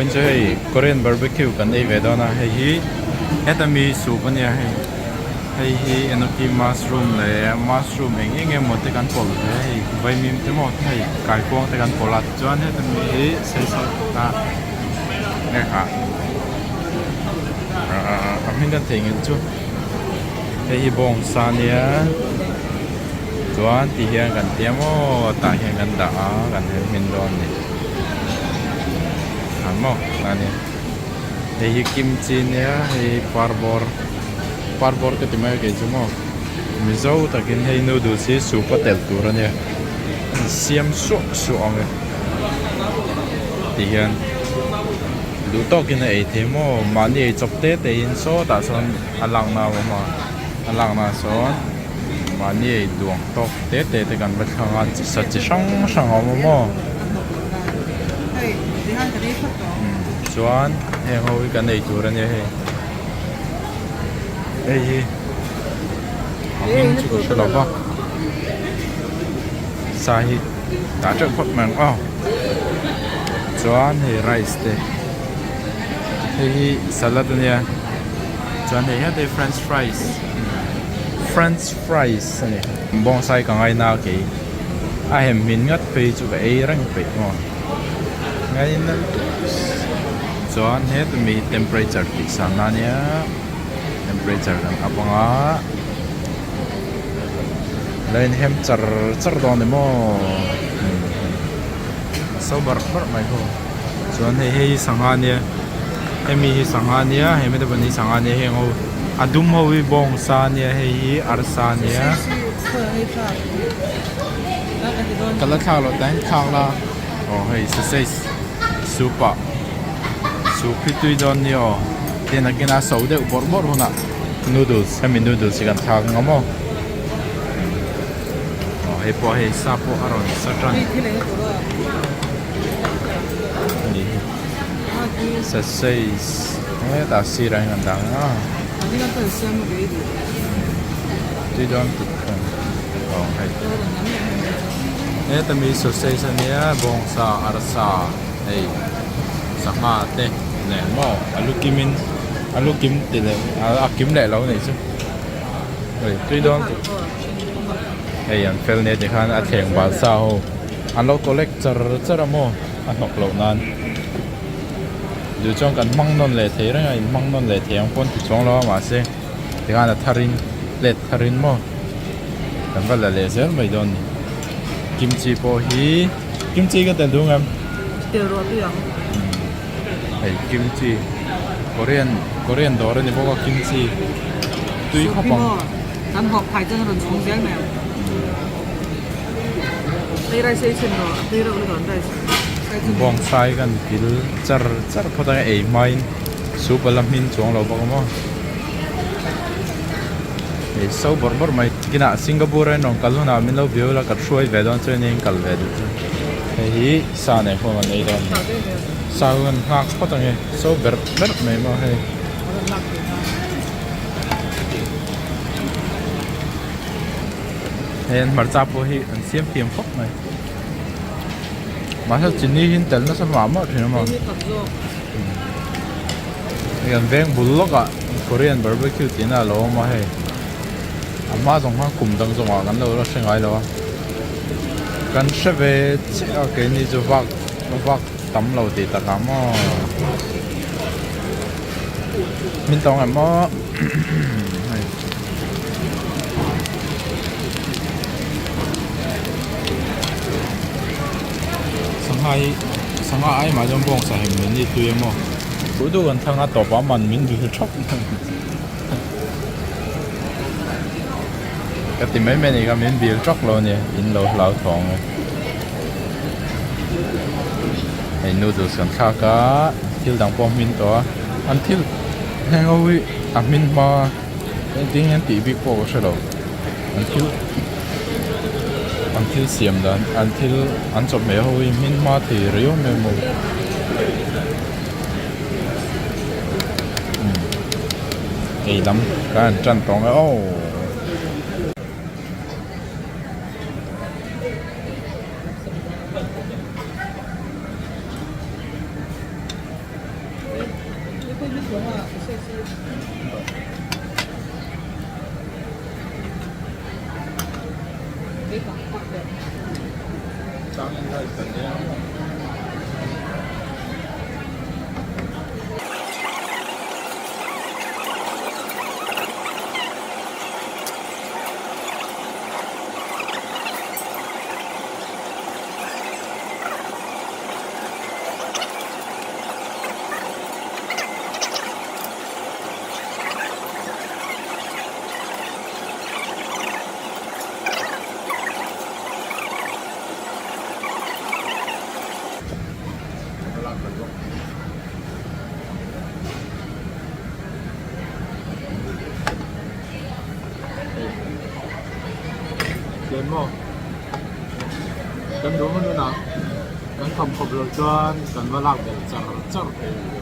Chu hei Korean barbecue kan ei ve dawn a, hei hi heta mi soup a nia hei, hei hi enoki mushroom leh mushroom eng eng emaw te kan pawlh ve a hei vaimim te maw hei kaikuang te kan pawlh a tichuan heta mi hi saisawt a nge kha a hming kan theihnghilh chu hei hi bawngsa a nia chuan ti hian kan tia maw tah hian kan dah a kan hem hmin dawn a ni. A maw ani hei hi kimchi nia hei parbawr parbawr ka ti mai a kei chu maw mizo takin hei noodles hi soup a telh tur ania an siam suah suah ang e ti hian duh tawkin a ei thei maw mahni ei chawp te te in sawtah sawn a lakna a awm a a lakna ah sawn. Mahni ei duang tawk te te te kan va thlang a chi sa chi hrang hrang a awm a maw chuan heng ho hi kan ei tur a nia hei hei hi a hming chu ka hre lo va sa hi tah teuh phawt mai ang aw chuan hei rice te hei hi salad a nia chuan hei hian te french fries. French fries a ni. Bawngsa hi ka ngaina a kei. A hem hmin ngat phei chu ka ei reng peih maw. Ngaina lutuk. Chuan heta mi temperature tih san na ania temperature kan up anga lo in hem char char dawn ni maw. A so barh barh mai ho. Chuan hei hei hi sangha ania hemi hi sangha ania hemi te pawh hi sangha ania heng ho a dum ho hi bawngsa ania hei hi arsa ania ka la thlak loh dahin thlak la aw hei sausage soup ah soup hi tui dawn nia aw tin a kina so deuh bawrh bawrh hunah noodles hemi noodles hi kan thlak ang maw aw hei pawh hei sa pawh a rawn sa tan. Sausage hetah sirah hian an dah ang a tui dawn tut thung aw hei heta mi sausage ania bawngsa arsa hei sangha te nen maw alu kimin alu kim ti leh a kim leh lo anih chu hei tui dawn tut hei an fel nia tikhan a thleng balsa ho. An lo collect char char a maw a hnawk loh nan duh chuan kan hmang nawn leh thei reng a in hmang nawn leh thei ang pawn ti chuang lo a mahse tikhan a thar in plate thar in maw kan va la leh zel mai dawn a ni kimchi pawh hi kimchi ka tel duh ngam tel ruah tui ang hei kimchi korean korean dawr a ni bawk a kimchi tui khawp ang. Kan hawk phai chuan a rawn chhung zel mai ang. Hei rice ei chhin rawh, a tui reuh lutuk an rice. Bawngsai kan kil char char phawt ang ei hmain soup a la hmin chuang lo bawk a maw. Hei so bawrh bawrh mai kinah Singapore a inrawn kal hunah min lo biau la ka hruai ve dawn chuan in kal ve duh chu. Hei hi sa nen khuan kan ei dawn a ni. Sa chu kan nghak phawt ang e, so berh berh mai maw hei. Hei an hmarcha pawh hi an siam thiam khawp mai mahse chini hi an tel nasa mah mah thin a maw hei an veng bul lawkah korean barbecue tih na alo awm a hei a hma zawng khan kum dang zawngah kan lo la hre ngai lo a kan hre ve chiah a keini chu vak vak tam lo tih takah maw. Min tawng em maw hei sangha hi sangha ai mah chuan bawng sa hem min ni tui em aw duh duh kan thlang a tawp ah man min dil thap ka ti mai mai a ni kha min dil thap lo a ni in lo hlau thawng e hei noodles kan thlak a thil dang pawh a hmin tawh a an thil heng ho hi a hmin hma engtin nge an tih bik pawh ka hre lo an thil an thil siam dan an thil an chawhmeh ho hi hmin hma thei riau mai maw ei lam ka han tan tawh ang e aw. Tlem maw? Kan duh hun hunah kan kham khawp loh chuan kan va lak belh char char thei a ni.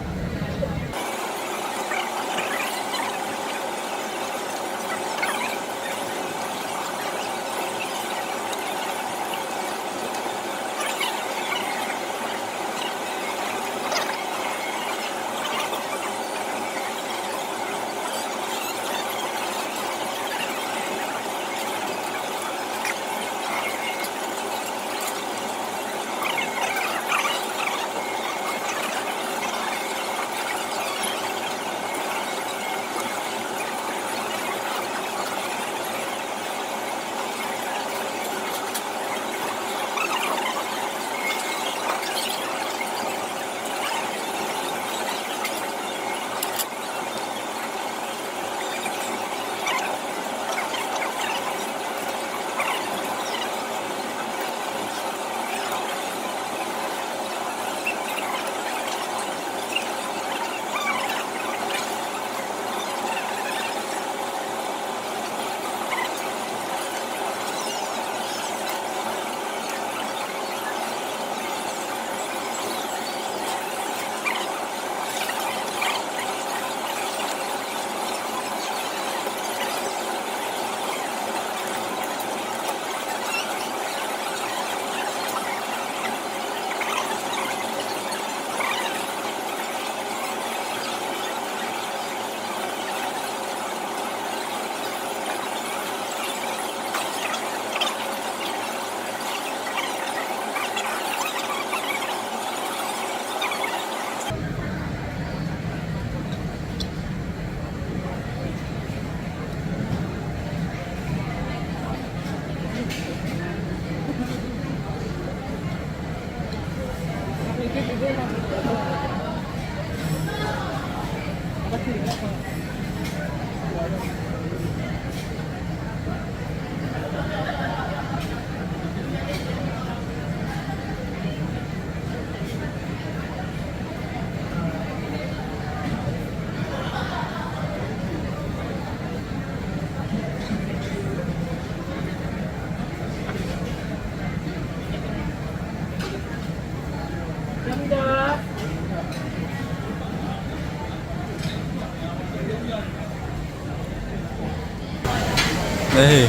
Hei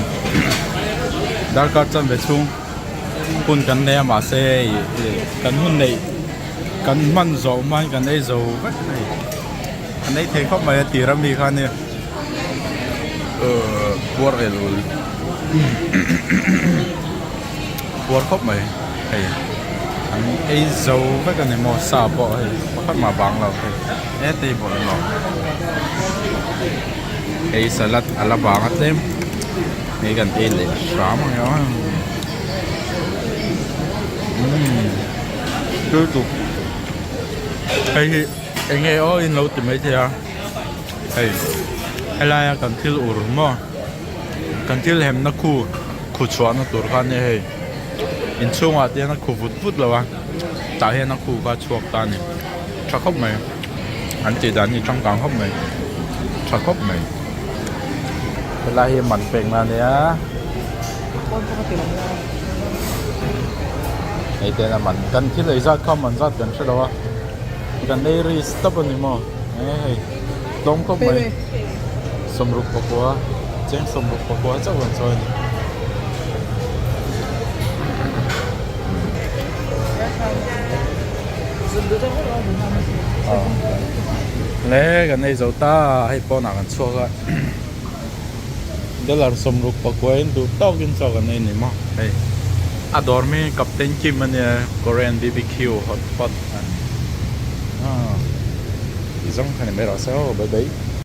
darkar chanve chhung hun kan nei a mahse hei kan hun neih kan hman zawh hmain kan ei zo vek a ni kan ei thei khawp mai a tir ami kha nia uhh puar el ul puar khawp mai hei an ei zo vek a ni maw sa pawh hei pakhat mah bang lo hei he table a lawm hei salad a la bang a tlem hei kan ei leh hram ang emaw umm tui tuk hei hi eng nge aw in lo ti maithei a hei helaia kan thil ur maw. Kan thil hemna khu khu chhuahna tur kha ania hei inchhungah te hian a khu vut vut lo a tah hian a khu kha a chhuak ta a ni tha khawp mai an tih dan hi changkang khawp mai tha khawp mai helai hi man pekna ania hei te hian a man kan thil ei zat kha man zat kan hre lo a kan ei risk tawp a ni maw hei. Tlawm khawp mai sawmruk pakua cheng sawmruk pakua chauh an chawi a ni. Le kan ei zo ta hei pawnah kan chhuak a dollar 60 pakua in duh tawkin chaw kan ei ni maw hei a dawr mi Captain Kim a nia Korean BBQ hot pot a ti zawng kha ni mai rawh se aw bye bye.